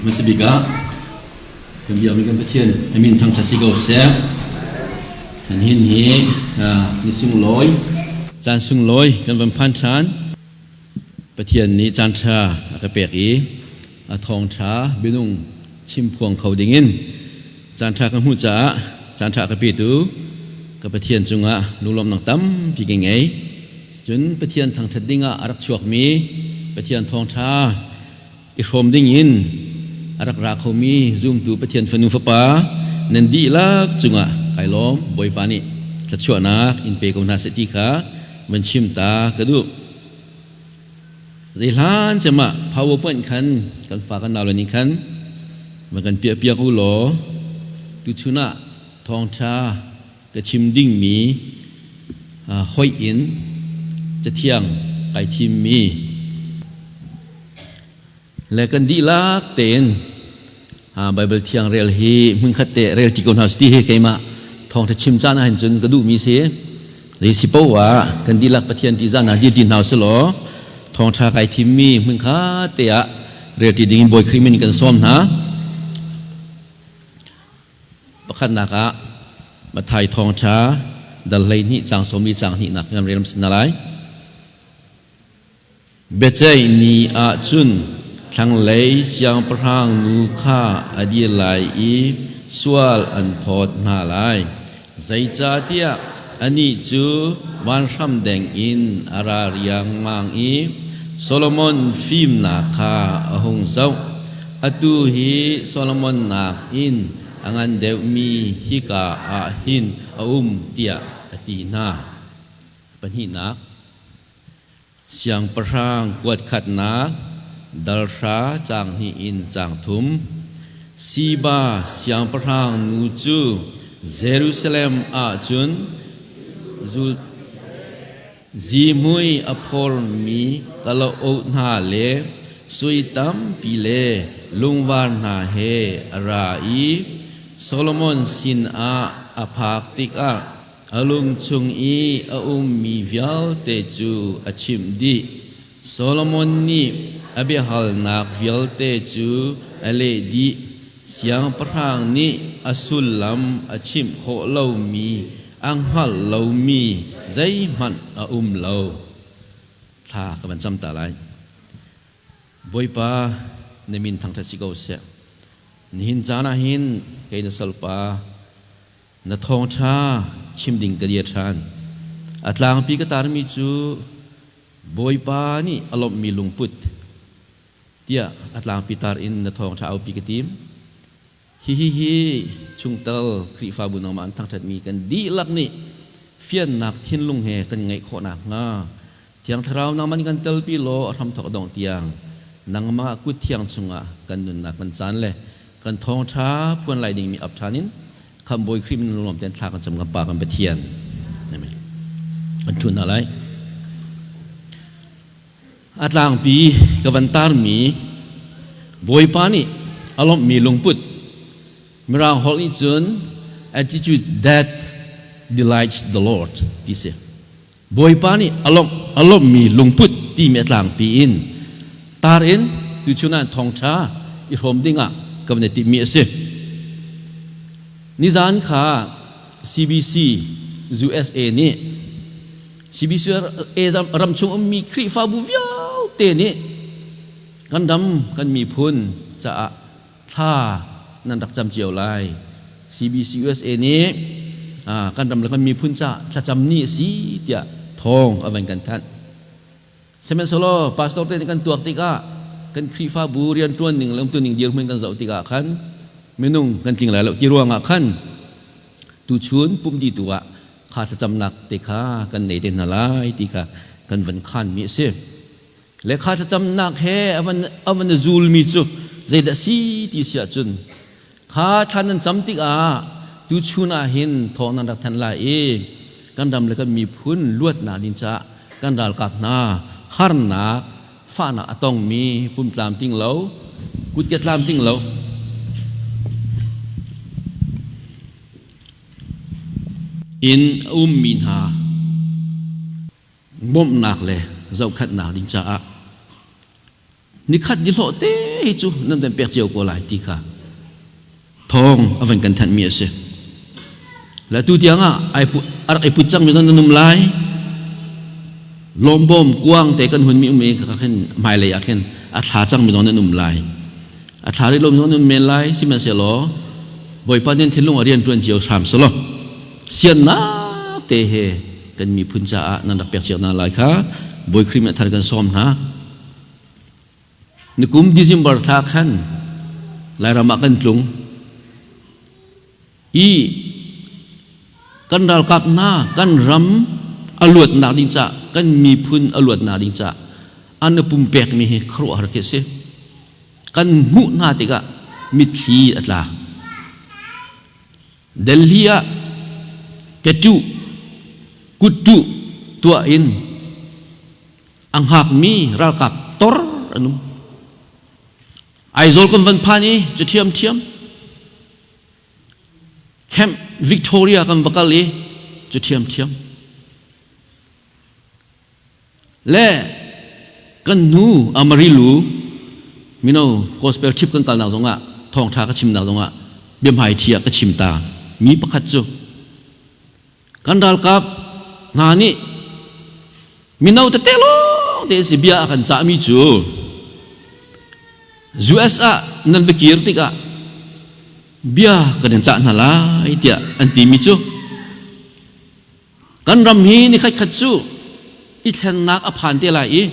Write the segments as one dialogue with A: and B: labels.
A: Hmasa bik ah kan biakmi kan Pathian a min thangṭhat si ko seh. Kan hin hi ni sunglawi, caan sunglawi kan van phan ṭhan. Pathian nih caan ṭha a ka pek i a thawngṭha minung chimphuang kho dingin caan ṭha ka hmuh caah caan ṭha a ka petu ka Pathian cungah lunglawmhnak tampi ka ngei. Cun Pathian thangṭhat dingah a rak chuakmi Pathian thawngṭha i hrawm dingin a rak ra khomi zumtu Pathian fanu fapa nan dihlak cungah kai lawm. Bawipa nih thluachuahnak in pe ko hna seh ti kha van chim ta ka duh. Zeihlan cem ah PowerPoint khan kan fa kan nau le nih khan van kan piah piak u law tuchun ah thawngṭha ka chim dingmi hoih in cathiang kai thimmi le kan dihlak tein Baibal thiang rel hi hmunkhat te rel ṭi ko hna ti hi keimah thawngṭha chim caan ahhin cun ka duhmi si. Zei si paoh ah kan dihlak Pathian ṭihzah hna dir ṭi hna usih law thawngṭha kai thimmi hmunkhat te ah rel ṭi ding in Bawi Khrih min kan sawm hna. Pakhatnak ah Matthai thawngṭha dal 12 caang 40 caang hnihnak kan rel hmasa lai. Biaceih ni ah cun thlanglei siangpahrang nu kha a dir lai i sual an phawt hna lai. Zeicahtiah anih cu vanhram deng in a ra riangmang i Solomon fimnak kha a hung zoh. Atu hi Solomon nakin a ngan deuhmi hika ah hin a um tiah a ti hna. Pahnihnak, Siangpahrang kuatkhatnak dal hra caang hnih in caang thum. Siba siangpahrang nu cu Jerusalem ah cun zul Zihmui a phormi kalauk hna le sui tampi le lungvar hna he a ra i Solomon sinah a phak tikah a lung chung i a ummi vialte cu a chimh dih. Solomon nih a biahalnak vialte cu a leh dih. Siangpahrang nih a sullam a chimh khawh lomi a hngalh lomi zeihmanh a um lo. Thla ka van cam ta lai. Bawipa, na min thangṭhat si ko seh. Nihin caan ah hin kei na salpa na thawngṭha chim ding ka dir ṭhan. A tlangpi ka tarmi cu Bawipa nih a lawmhmi lungput tiah a tlangpi tar in na thawngṭha aupi ka tim. Hihi hi chungtel Khrihfabu nangmah an thangṭhatmi kan dihlak nih fiannak thinlung he kan ngeih khawh nakhnga Thiang Thlarau nangmah nih kan telpi law a hramthawk a dongh tiang nangmah kut thiang chungah kan nunnak kan caan le kan thawngṭha phuan lai dingmi ap ṭhan in Khamhbawi Khrih min lawm tein thla kan cam kan Pa kan Pathian. Amen. Kan ṭhun hna lai. A tlangpi ka van tarmi Bawipa nih a lawmhmi lungput Mirang holh nih cun attitude that delights the Lord ti si. Bawipa nih a lawmh a lawmhmi lungput timi a tlangpi in tar in tuchun ah thawngṭha i hrawm dingah ka van i timhmi a si. Nizan kha CBC USA nih CBC ram chung ummi Khrihfabu vialte nih kan ram kan miphun caah thla nan rak cam cio lai. CBC USA nih kan ram le kan miphun caah thlacam ni a si tiah thawng a van kan thanh. Sihmanhsehlaw pastor te nih kan tuak tikah kan Khrihfabu rianṭuan ning le umtu ning dirhmun kan zoh tikah khan minung kan tling lai lo ti ruangah khan tuchun pumh dih tu ah kha thlacamnak te kha kan nei te hna lai ti kha kan van khanmi a si. Le kha thlacamnak he a van zulmi cu zeidah si ti si ahcun kha thla nan cam tikah tuchun ah hin thawng nan rak thanh lai i kan ram le kan miphun luatnak ding caah kan ralkap hna harnak fahnak a tongmi pumtlamtling lo kutke tlamtling lo in a ummi hna bawmhnak le zohkhenhnak ding caah Nikhat ni hlawh te hi cu nan van pek cio ko lai ti kha thawng a van kan thanhmi a si. Le tu tiang ah ai pu a rak i put cangmi zong nan um lai. Lawmbawm kuang te kan hunmi um i kha khin hmailei ah khin a thla cangmi zong nan um lai. A thla rih lomi zong nan um men lai. Sihmanhsehlaw Bawipa nih thinlung a rian ṭuan cio hram selaw siannak te he kan miphun caah nan rak pek cio hna lai kha Bawi Khrih nih thar kan sawm hna. Nikum December thla khan Lairam ah kan tlung i kan ralkap hna kan ram a luatnak ding ca kan miphun a luatnak ding ca an i pumpekmi hi khuaruahhar khi a si. Kan hmuh hna tikah mitthli a tla. Delhi ah ketuh kuttuh tuah in a hngakmi ralkap tor an um. Aizawl kan van phan i cu ṭhiamṭhiam. Camp Victoria kan va kal i cu ṭhiamṭhiam. Le kan hnu Amarillo mino gospel trip kan kalnak zongah thawngṭha ka chimnak zongah biahmaiṭhi ah ka chim ta mi pakhat cu kan ralkap hna nih mino tete lawng te si bia a kan cahmi cu US ah nan va kir tikah bia kan in cah hna lai tiah an timi cu kan ram hi ni khat khat cu i thlennak a phan te lai i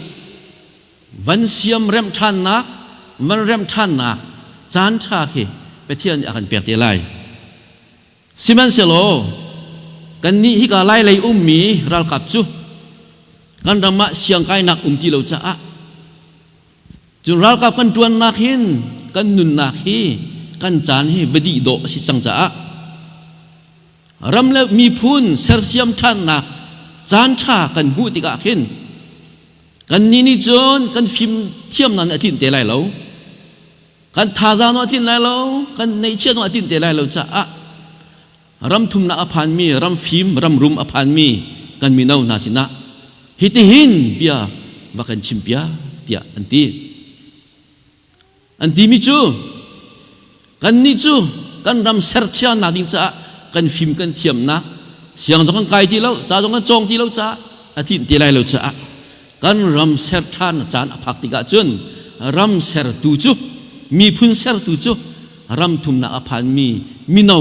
A: van siam remh ṭhannak van remh ṭhannak caan ṭha khi Pathian nih a kan pek te lai. Sihmanhsehlaw kannih hika Lailei ummi ralkap cu kan ram ah siangkainak um ti lo caah cun ralkap kan ṭuannak hin kan nunnak hi kan caan hi va dih dawh a si cang caah ram le miphun sersiam ṭhannak caan ṭha kan hmuh tikah khin kannih nih cun kan fim thiamnak nih a tlinh te lai lo. Kan thazaang a tlin lai lo, kan neihchiah zong a tlin te lai lo caah ram thumnak a phanmi, ram fim, ram rum a phanmi kan mino hna sinah hitihin bia va kan chimpiak tiah an ti. An timi cu kannih cu kan ram serchianak ding caah kan fim kan thiamnak siang zong kan kai ti lo, ca zong kan cawng ti lo caah a tlinh te lai lo caah kan ram ser ṭhan caan a phak tikah cun ram sertu cu miphun sertu cu ram thumnak a phanmi mino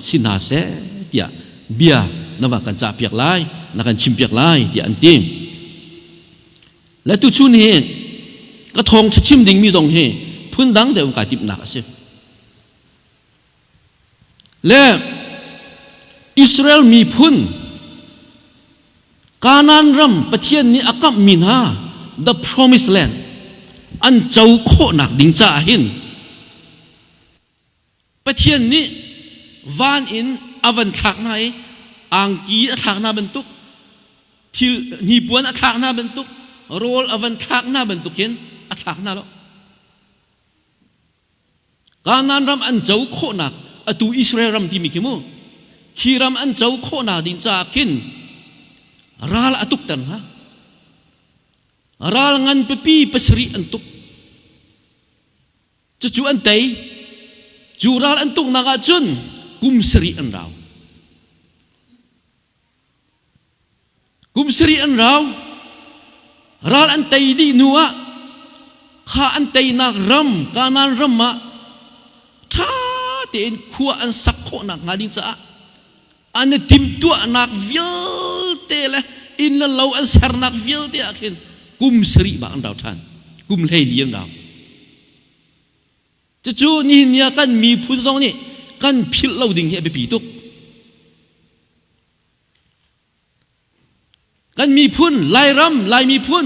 A: si hna seh tiah bia na va kan cahpiak lai na kan chimpiak lai tiah an ti. Le tuchun hi ka thawng chim dingmi zong hi phundang deuh kai timhnak a si. Le Israel miphun Kanaan ram Pathian nih a kamhmi hna the promised land an co khawhnak ding caah hin Pathian nih van in a van thlak hna i angki a thlak hna bantuk thil hnipuan a thlak hna bantuk rawl a van thlak hna bantuk hin a thlak hna lo. Kanaan ram an co khawhnak atu Israel ram timi khi mu khi ram an co khawhnak ding caah khin ral a tukter hna. Ral ngan pipi pasarih an tuk. Cucu an tei. Cu ral an tuknak ah cun kum sarih an rau. Kum sarih an rau. Ral an tei dih hnu ah kha an teinak ram Kanaan ram ah ṭha tein khua an sak khawhnak hnga ding caah an i timhtuahnak vialte le inn le lo an sernak vialte ah khin kum sarih bak an rau ṭhan. Kum 14 an rau. Cucu nihin ni ah kan miphun zong nih kan philh lo ding hi a biapi tuk. Kan miphun, Lairam, Lai miphun,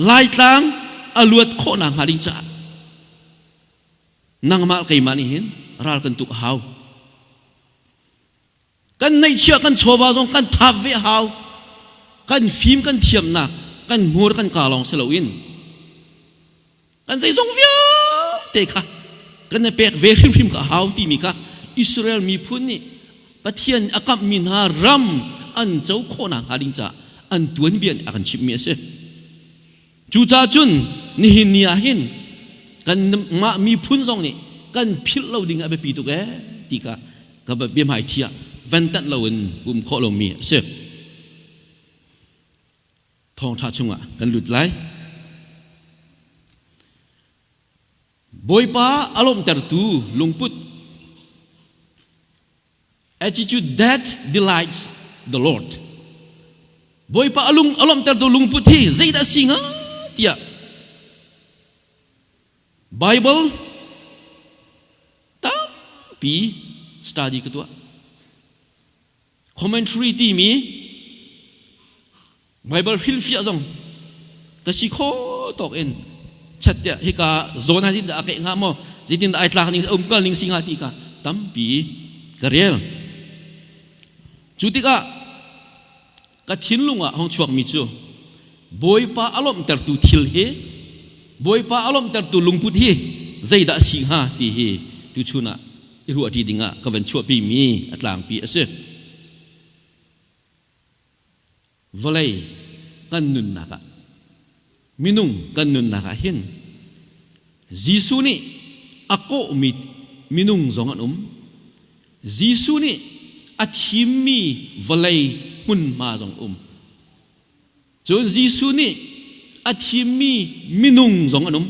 A: Laitlang a luat khawhnak hnga ding caah nangmah keimah nih hin ral kan tuk a hau. Kan neihchiah kan chawva zong kan thap ve a hau. Kan fim kan thiamnak, kan hmur kan kaa lawng si loin kan zeizong vialte kha kan i pek ve hrimhrim kha a hau timi kha Israel miphun nih Pathian a kamhmi hna ram an co khawhnak hnga ding caah an tuanbia nih a kan chimhmi a si. Cucaah cun nihin ni ah hin Kan mah miphun zong nih kan philh lo ding a biapi tuk ee ti kha ka biahmai thi ah van tanh loin um khawh lomi a si. Thawngṭha chungah kan lut lai. Bawipa a lawmhtertu lungput, attitude that delights the Lord. Bawipa a lung a lawmhtertu lungput hi zeidah a si hnga tiah Bible tampi study ka tuah. Commentary timi Bible hrilhfiah zong ka si kho tawk in chat tiah hika zawn ah zeitindah a keih hnga maw, zeitindah ai tlak ning, um kal ning si hnga ti kha tampi ka rel. Cu tikah ka thinlung ah hong chuakmi cu Bawipa a lawmhtertu thil hi, Bawipa a lawmhtertu lungput hi zeidah a si hnga ti hi tuchun ah i ruahṭi dingah ka van chuahpimi a tlangpi a si. Vawlei kan nunnak ah, minung kan nunnak ah hin Jesuh nih a kawhmi minung zong an um. Jesuh nih a thimmi vawlei hmunhma zong um. Cun Jesuh nih a thimmi minung zong an um.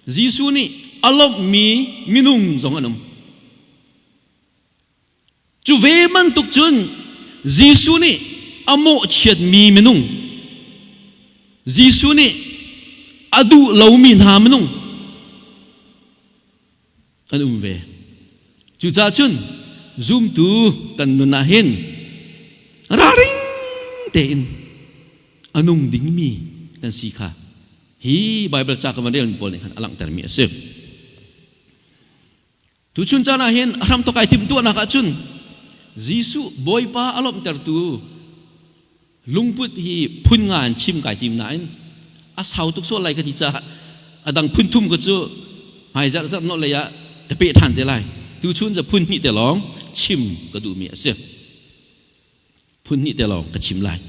A: Jesuh nih a lawmhmi minung zong an um. Cu ve bantuk cun Jesuh nih a mawhchiatmi minung, Jesuh nih a duh lomi hna minung an um ve. Cucaah cun zumtu kan nun ah hin ralring tein a nung dingmi kan si kha hi Baibal ca ka van relmi pawl nih khan a langhtermi a si. Tuchun caan ah hin a hramthawk ai timhtuahnak ahcun Jesuh Bawipa a lawmhtertu lungput hi phun nga in chim kai tim nain a sau tuk sual lai ka ti caah a dang phun thum ka cu hmai zarh zarh nawh lei ah ka peh ṭhan te lai. Tuchun cu phun hnih te lawng chim ka duhmi a si. Phun hnih te lawng ka chim lai.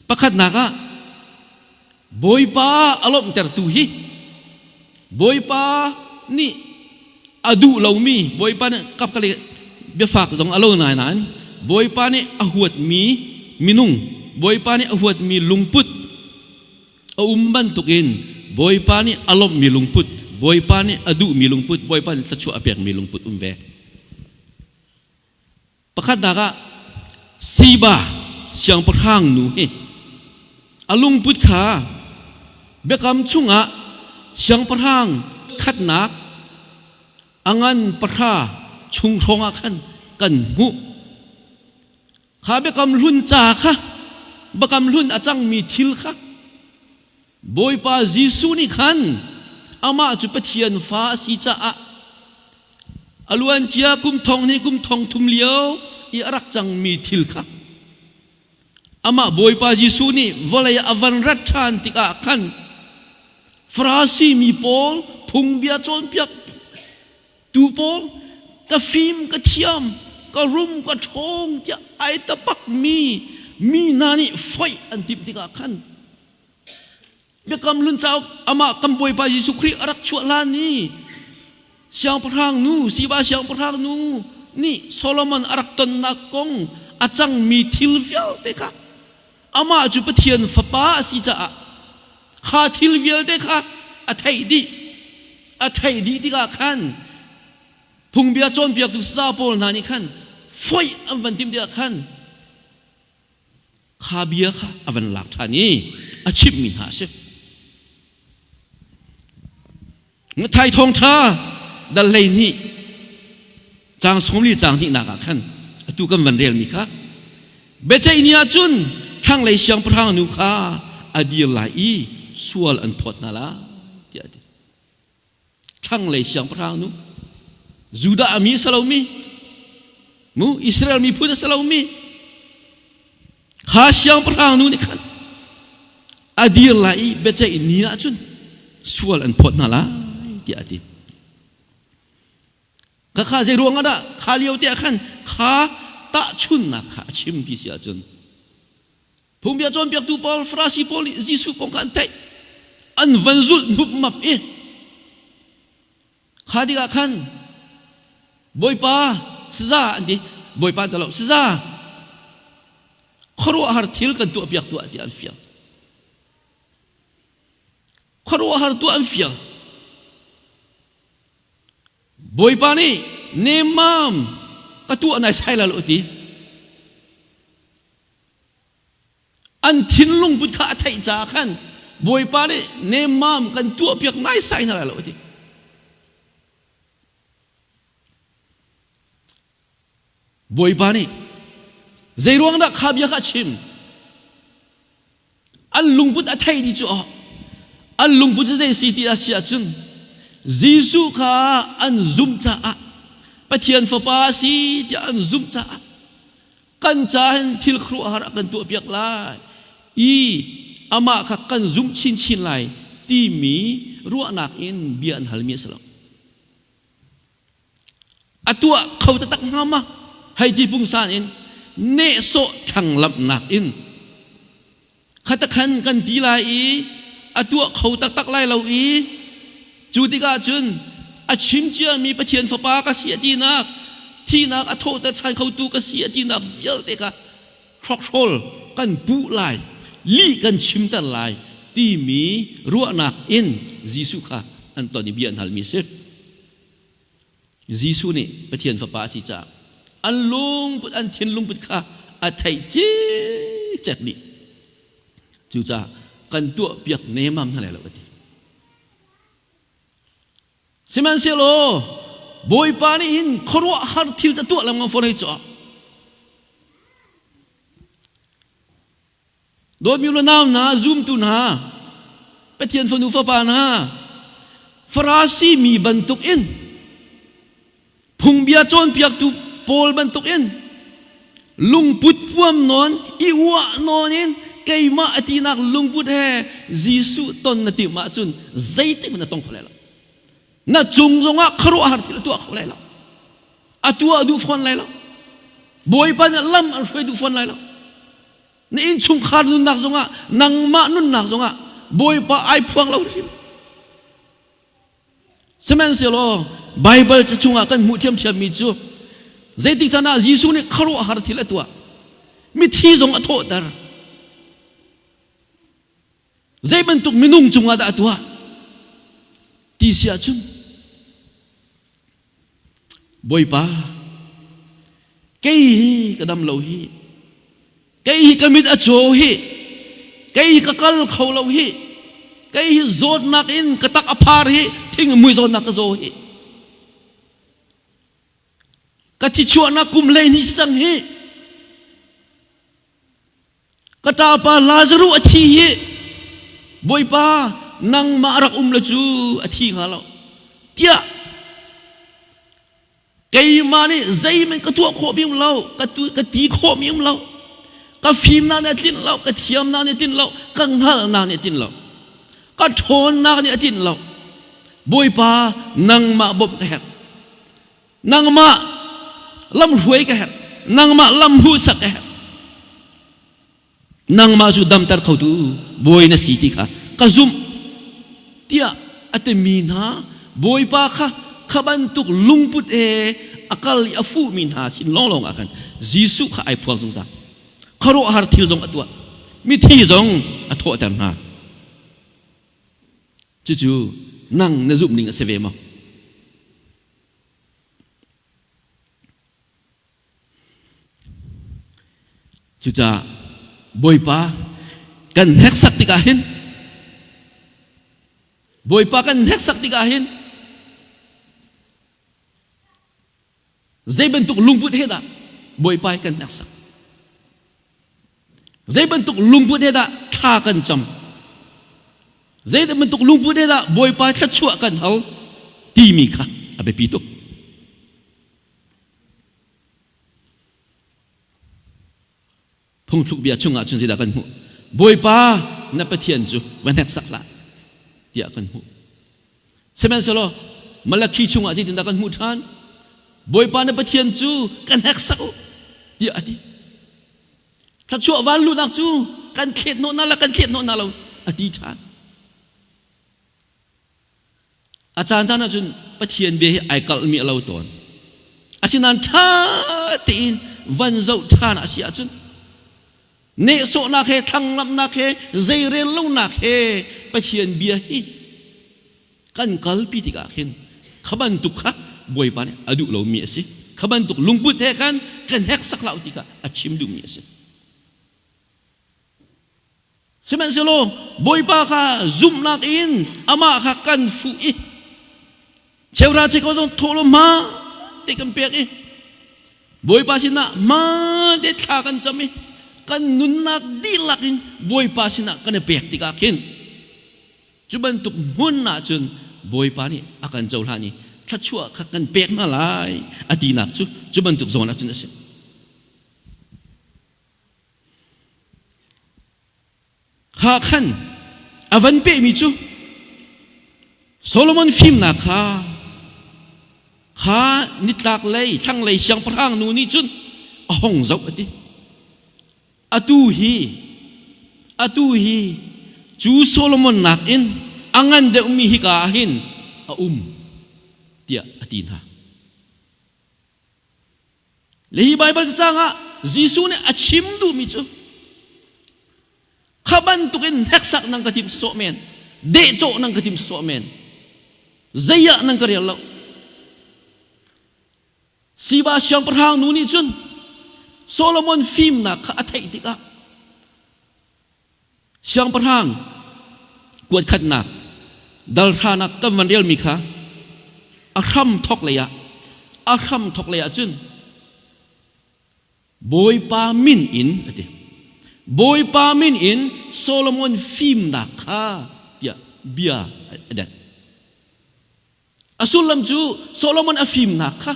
A: Pakhatnak ah Bawipa a lawmhtertu hi Bawipa nih a duh lomi, Bawipa nih kapkale biafak zong a lo nai nain Bawipa nih a huatmi minung, Bawipa nih a huatmi lungput a um bantukin Bawipa nih a lawmhmi lungput, Bawipa nih a duhmi lungput, Bawipa nih thluachuah a pekmi lungput um ve. Pakhatnak ah Siba siangpahrang nu hi a lungput kha biakam chungah siangpahrang khatnak a ngan pahra chung hrawng ah khan kan hmuh. Kha biakam hlun ca kha, biakam hlun a cangmi thil kha Bawipa Jesuh nih khan amah cu Pathian fa a si caah a luancia kum thong hnih kum thong thum lio i a rak cangmi thil kha amah Bawipa Jesuh nih vawlei a van rat ṭhan tikah khan Farasi mi pawl phungbia cawnpiak tu pawl ka fim, ka thiam, ka rum, ka ṭhawng tiah ai tapakmi mi hna nih foih an timh tikah khan Biakam Hlun cauk amah kan Bawipa Jesuh Khrih a rak chuah hlan i siangpahrang nu, Siba siangpahrang nu nih Solomon a rak tonnak kong a cangmi thil vialte kha amah cu Pathian fapa a si caah kha thil vialte kha a theih dih. A theih dih tikah khan phungbia cawnpiaktu sa pawl hna nih khan foih an van timh tikah khan kha bia kha a van lak ṭhan i a chimhmi hna a si. Mathai thawngṭha dal 12 caang 40 caang hnihnak ah khan atu kan van relmi kha biaceih ni ah cun thlanglei siangpahrang nu kha a dir lai i sual an phawt hna lai tiah a ti. Thlanglei siangpahrang nu, Judah mi a si lomi, mu Israel miphun a si lomi kha siangpahrang nu nih khan a dir lai i biaceih ni ah cun sual an phawt hna lai tiah a ti. Ka kha zei ruang ah dah kha lio te ah khan kha tahchunnak kha a chim ti si ahcun Phungbia cawnpiaktu pawl, Farasi pawl nih Jesuh kong kha an theih. An van zulh hnupmap i Kha tikah khan Bawipa saza an ti. Bawipa an ti lo saza khuaruahhar thil kan tuahpiak tuah tiah an fial. Khuaruahhar tuah an fial. Bawipa nih nemmam ka tuah nai sai la lo ti. An thinlung put kha a theih caah khan Bawipa nih nemmam kan tuahpiak naisai hna lai lo a ti. Bawipa nih zeiruang dah kha bia kha a chim? An lungput a theih dih cu an lungput cu zei si ti a si ahcun Jesuh kha an zumh caah Pathian Fapa a si tiah an zumh caah kan ca hin thil khuaruahhar a kan tuahpiak lai i amah kha kan zumh chinchin lai timi ruahnak in bia an halmi a si lo. A tuah kho taktak hnga ma? Hei ti pungsan in nehsawh thlanglamhnak in khatakhan kan ti lai i a tuah kho taktak lai lo i cu tikah cun a chim ciami Pathian Fapa ka si a tinak thihnak a thawhter ṭhan khotu ka si a tinak vialte kha hrokhrawl kan puh lai lih kan chimter lai timi ruahnak in Jesuh kha an ton i bia an halmi a si. Jesuh nih Pathian Fapa a si caah an lungput an thinlungput kha a theih cikcek dih. Cucaah kan tuahpiak nemam hna lai lo a ti. Sihmanhsehlaw Bawipa nih hin khuaruahhar thil ca tuah lengmang fawn hei cu. Dawtmi u le nau hna, zumtu hna, Pathian fanu fapa hna, Farasi mi bantuk in phungbia cawnpiaktu pawl bantuk in lungput puam nawn i uah nawn in keimah a tinak lungput he Jesuh ton na timh ahcun zeitik hmanh na tong kho lai lo. Na cung zongah khuaruahhar thil a tuah kho lai lo. A tuah duh fawn lai lo. Bawipa nih lam an hruai duh fawn lai lo. Na innchungkhar nunnak zongah nangmah nunnak zongah Bawipa ai phuang lo hrim. Sihmanhsehlaw Baibal ca chungah kan hmuh ṭhiamṭhiammi cu zeitik caan ah Jesuh nih khuaruahhar thil a tuah. Mithi zong a thawhter. Zei bantuk minung cungah dah a tuah? Ti si ahcun Bawipa, kei hi ka dam lo hi, kei hi ka mit a caw hi, kei hi ka kal kho lo hi, kei hi zawtnak in ka tak a phar hi, thing mui zawtnak ka zaw hi. Ka thi chuahnak kum 12 si cang hi. Ka ṭapa Lazaruh a thi hi Bawipa nangmah rak um le cu a thi hnga lo tiah keimah nih zeihmanh ka tuah khawh mi um lo ka tu ka ti khawh mi um lo ka fimnak nih a tlinh lo ka thiamnak nih a tlinh lo ka hngalhnak nih a tlinh lo ka ṭhawnnak nih a tlinh lo Bawipa nangmah bawmh ka herh Nangmah lamhruai ka herh. Nangmah lam hmuhsak ka herh. Nangmah cu damter khotu bawi na si ti kha ka zumh tiah a timi hna Bawipa kha kha bantuk lungput he a kal i a fuhmi hna sin lawnglawng ah khan Jesuh kha ai phuang zungzal. Khuaruahhar thil zong a tuah. Mithi zong a thawhter hna. Cucu nang na zumh ning a si ve maw? Cucaah Bawipa kan hneksak tikah hin Bawipa kan hneksak tikah hin zei bantuk lungput he dah Bawipa hi kan hneksak? Zei bantuk lungput he dah thla kan cam? Zei bantuk lungput he dah Bawipa thluachuah kan hal timi kha a biapi tuk. Phungthluk bia chungah cun zeidah kan hmuh? Bawipa na Pathian cu va hneksak hlah tiah kan hmuh. Sihmanhsehlaw Malakhi chungah zeitindah kan hmuh ṭhan? Bawipa na Pathian cu ka hneksak u tiah a ti. Thluachuah vanluhnak cu kan thlet hnawh hna la kan thlet hnawh hna lo a ti ṭhan. A caancaan ahcun Pathian bia hi ai kalhmi a lo tawn. Asinain ṭha tein van zoh ṭhan a si ahcun nehsawhnak he thlanglamhnak he zeirel lonak he Pathian bia hi kan kalpi tikah khin kha bantuk kha Bawipa nih a duh lomi a si. Kha bantuk lungput he khan kan heksak hlah u ti kha a chim duhmi a si. Sihmanhsehlaw Bawipa kha zumhnak in amah kha kan fuh i cheuhra cheukhat zong thawhlawm hma te kan pek i Bawipa sinah hma te thla kan cam i kan nunnak dihlak in Bawipa sinah kan i pek tikah khin cu bantuk hmun ah cun Bawipa nih a kan cohlan i thluachuah kha kan pek hna lai a tinak cu cu bantuk zawn ah cun a si. Kha khan a van pehmi cu Solomon fimnak kha kha nitlak lei thlanglei siangpahrang nu nih cun a hong zoh a ti. Atu hi atu hi cu Solomon nakin a ngan deuhmi hika ah hin a um tiah a ti hna. Le hi Baibal cacang ah Jesuh nih a chim duhmi cu kha bantukin hneksak nang ka tim sawh men, dehcawh nang ka tim sawh men, zei ah nang ka rel lo. Siba siangpahrang nu nih cun Solomon fimnak kha a theih tikah Siangpahrang kuat khatnak dal hranak kan van relmi kha a hram thok lei ah a hram thok lei ah cun Bawipa min in a ti. Bawipa min in Solomon fimnak kha tiah bia a det. A sullam cu Solomon a fimnak kha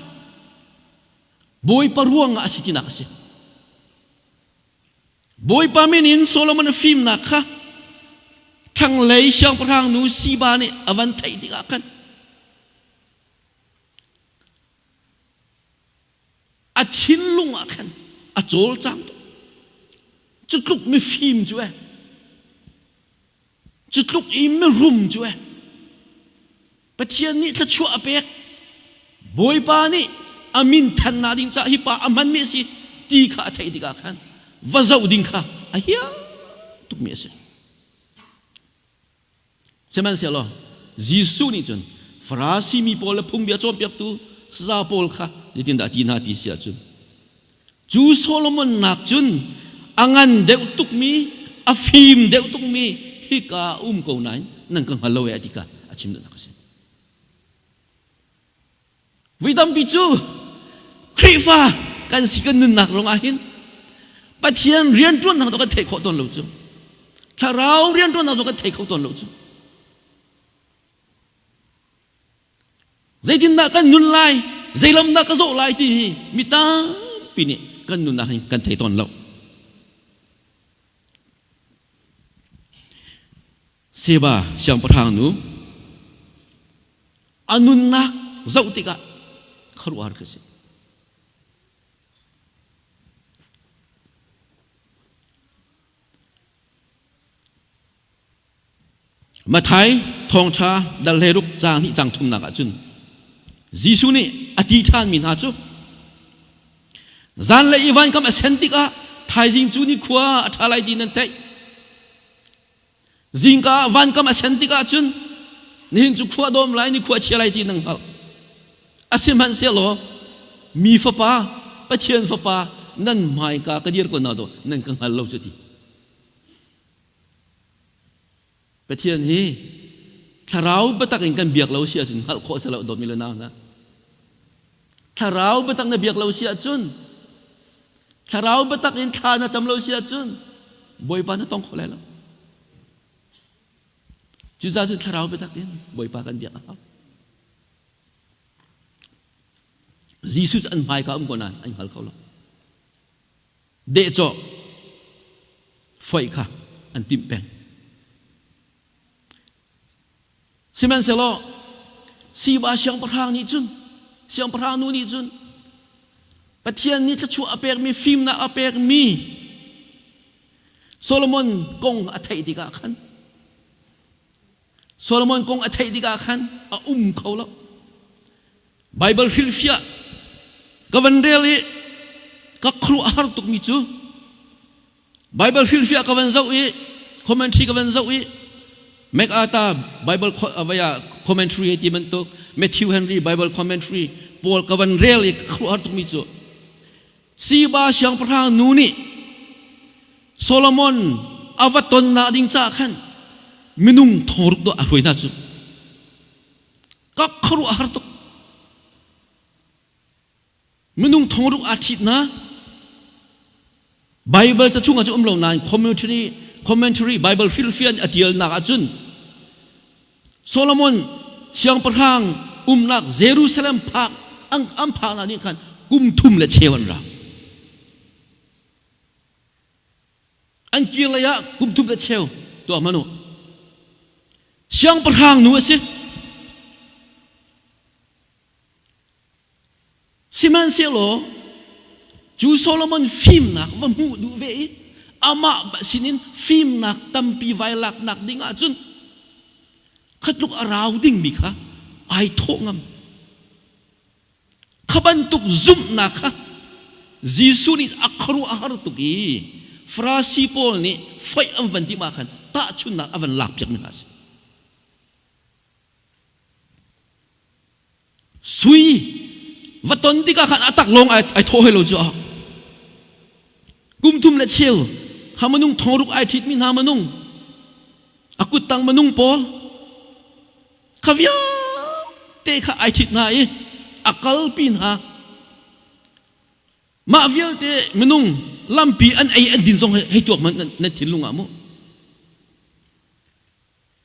A: Bawipa ruangah a si tinak a si. Bawipa min in Solomon a fimnak kha thlanglei siangpahrang nu Siba nih a van theih tikah khan a thinlung ah khan a cawlcang tuk. Cu tluk mifim cu eh, cu tluk i mirum cu eh, Pathian nih thluachuah a pek. Bawipa nih a min thannak ding caah hi pa a hmanmi a si ti kha a theih tikah khan va zoh ding kha a hiang tukmi a si. Sihmanhsehlaw Jesuh nih cun Farasi mi pawl le phungbia cawnpiaktu saza pawl kha zeitindah a ti hna ti si ahcun cu Solomon nak cun a ngan deuh tukmi a fim deuh tukmi hika um ko nain nan ka hngal lo e a ti kha a chim duhnak a si. Vui tampi cu Khrihfa kan si kan nunnak ruangah hin Pathian rianṭuannak zong kan theih khawh tawn lo cu. Thlarau rianṭuannak zong kan thei kho tawn lo cu. Zeitindah kan nun lai, zeilam dah ka zawh lai ti hi mi tampi nih kan nunnak hin kan thei tawn lo. Seba siangpahrang nu a nunnak zoh tikah khuaruahhar ka si. Mathai thawngṭha dal hleiruk caang hnih caang thumnak ah cun Jesuh nih a ti ṭhanmi hna cu zanlei i vankam a sen tikah thaizing cu nikhua a ṭha lai ti nan theih. Zingka ah vankam a sen tikah cun nihin cu khua dawm lai nikhua chia lai ti nan hngalh. Asihmanhsehlaw mi fapa Pathian fapa nan hmaika ka dir ko na daw nan ka hngal lo cu ti. Pathian hi thlarau biatak in kan biak lo si ahcun hngalh khawh si lo dawtmi le nau hna. Thlarau biatak na biak lo si ahcun thlarau biatak in thla na cam lo si ahcun Bawipa na tong kho lai lo. Cucaah cun thlarau biatak in Bawipa kan biak a hau. Jesuh cu an hmaika um ko nain an hngal kho lo. Dehcawh foih kha an timh peng. Sihmanhsehlaw Siba siangpahrang nih cun siangpahrang nu nih cun Pathian nih thluachuah a pekmi fimnak a pekmi Solomon kong a theih tikah khan Solomon kong a theih tikah khan a um kho lo. Bible hrilhfiah ka van rel i ka khuaruah a har tukmi cu Bible hrilhfiah ka van zoh i commentary ka van zoh i MacArthur Bible avaya commentary hei ti bantuk Matthew Henry Bible commentary pawl ka van rel i ka khuaruah har tukmi cu Siba siangpahrang nu nih Solomon a va tonnak ding caah khan minung thongruk dawh a hruai hna cu ka khuaruah a har tuk. Minung thongruk aa ṭhit hna. Bible ca chungah cu um lo nain commentary commentary Bible hrilhfian a ṭialnak ahcun Solomon siangpahrang umnak Jerusalem phak an, an phaknak nih khan kum thum le cheu an ra. An kir lei ah kum thum le cheu tuah hmanh u. Siangpahrang nu a si. Sihmanhsehlaw cu Solomon fimnak va hmuh duh ve i amah sinin fimnak tampi vai laknak ding ahcun kha tluk a rau dingmi kha ai thawh ngam. Kha bantuk zumhnak kha Jesuh nih a khuaruahhar tuk i Farasi pawl nih foih an van timh ah khan tahchunhnak a van lakpiakmi hna a si. Sui va ton tikah khan a tak lawng ai thawh hoi lo cu a kum thum le cheu kha minung thongruk ai ṭhitmi hna minung a kuttang minung pawl kha vialte kha ai ṭhit hna i a kalpi hna. Mah vialte minung lampi an ei an din zong hei tuak hmanh nan thinlung ah mu.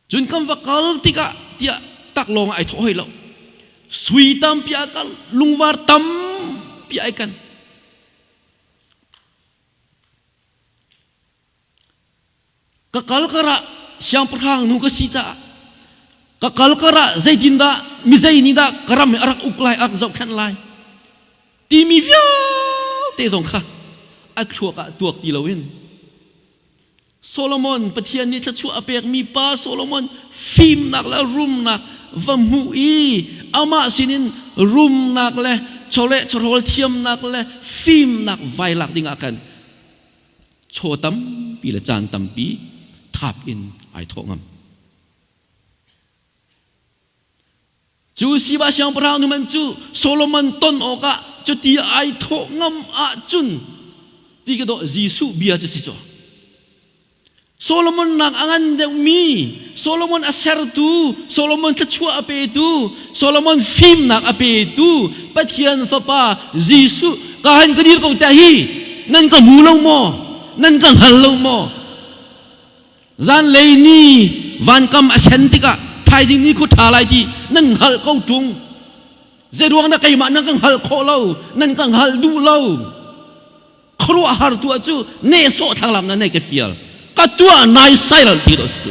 A: Cun kan va kal tikah tiah taklawng ah ai thawh hoi lo. Sui tampi a kal, lungvar tampi ai kan. Ka kal karah siangpahrang nu ka si caah ka kal karah zeitindah mi zei nih dah ka ram hi a rak uk lai, a rak zohkhenh lai timi vialte zong kha a thluak ah tuak ti loin Solomon Pathian nih thluachuah a pekmi pa Solomon fimnak le rumnak va hmuh i amah sinin rumnak le chawleh chawhrawl thiamnak le fimnak vai lak dingah khan chaw tampi le caan tampi thap in ai thawh ngam. Cu Siba siangpahrang nu man cu Solomon ton awkah cuti ai thawh ngam ahcun ti ka dawh Jesuh bia cu si cu. Solomon nak a ngan deuhmi, Solomon a sertu, Solomon thluachuah a petu, Solomon fimnak a petu Pathian Fapa Jesuh ka han ka dir ko te hi nan ka hmu lo maw? Nan ka hngal lo maw? Zanlei ni vankam a sen tikah thaizing ni khu ṭha lai ti nan hngalh ko ṭung. Zeiruang dah keimah nan ka hngalh khawh lo, nan ka hngalh duh lo. Khuaruahhar tuah cu nehsawh thlanglam na nei ka fial. Ka tuah nai sai lo ti lo su.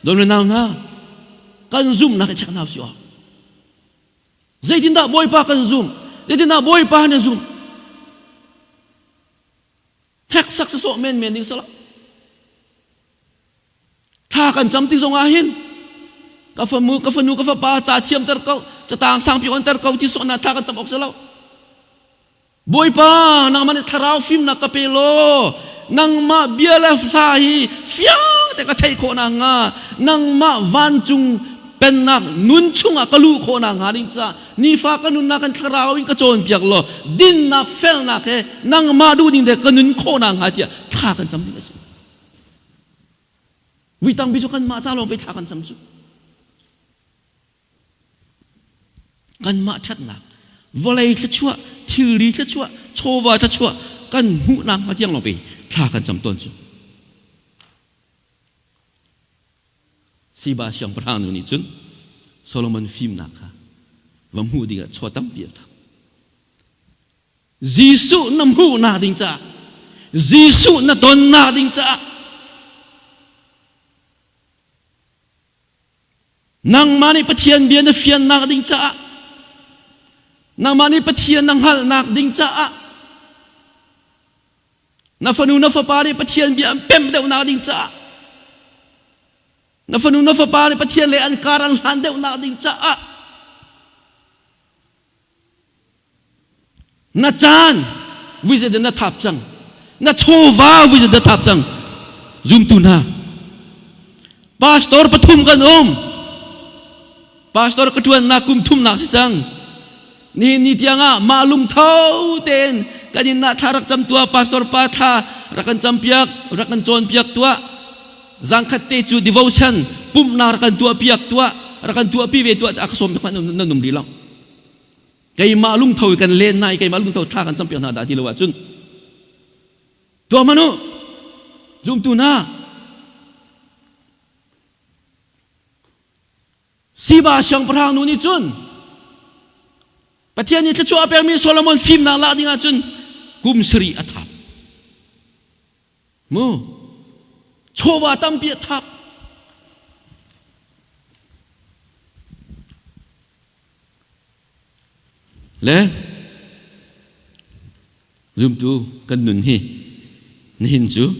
A: Don nau hna, kan zumhnak i check hna usih. Zeitindah Bawipa kan zum? Zeitindah Bawipa na zum? Hneksak sawsawh menmen ding sala. Thla kan cam ti zong ah hin ka famu ka fanu ka fapa ca thiam ter ko catang sangpi on ter ko ti sawh na thla kan cam awk salo. Bawipa nangmah nih thlarau fimnak ka pe law nangmah bia le hla hi fiang te ka theih khawh nakhnga nangmah vancung pennak nun chungah ka luh khawh nakhnga ding caah nifa ka nunnak kan thlarau in ka cawnpiak law dinnak felnak he nangmah duhning te ka nun khawh nakhnga tiah thla kan cam ding a si. Vui tampi cu kanmah ca lawng pei thla kan cam cu. Kanmah ṭhatnak, vawlei thluachuah, thilri thluachuah, chawva thluachuah kan hmuhnak hnga tiang lawng pei thla kan cam tawn cu. Siba siangpahrang nu nih cun Solomon fimnak kha va hmuh dingah chaw tampi a thap. Jesuh na hmuhnak ding caah, Jesuh na tonnak ding caah, nangmah nih Pathian bia na fiannak ding caah, nangmah nih Pathian na hngalhnak ding caah, Na fanu na fapa nih Pathian bia an pemh deuhnak ding caah. Na fanu na fapa nih Pathian le an kar an hlan deuhnak ding caah na caan vui na thap cang, na chawva vui na thap cang. Zumtu hna, pastor pathum kan um. Pastor ka ṭuannak kum thumnak si cang. Nihin ni tiangah mah lungtho tein kan inn ah thla rak cam tuah, pastor pa thla rak kan campiak, rak kan cawnpiak tuah. Zangkhat te cu devotion pumhnak rak kan tuahpiak tuah, rak kan tuahpi ve tuah, a ka sawm piak nan um rih lo. Keimah lungtho kan len na i keimah lungtho thla kan campiak hna dah ti lo ahcun tuah hmanh u, zumtu hna. Siba siangpahrang nu nih cun Pathian nih thluachuah a pekmi Solomon fimnak lak ding ahcun kum sarih a thap. Mu chawva tampi a thap. Le zumtu kan nun hi nihin cu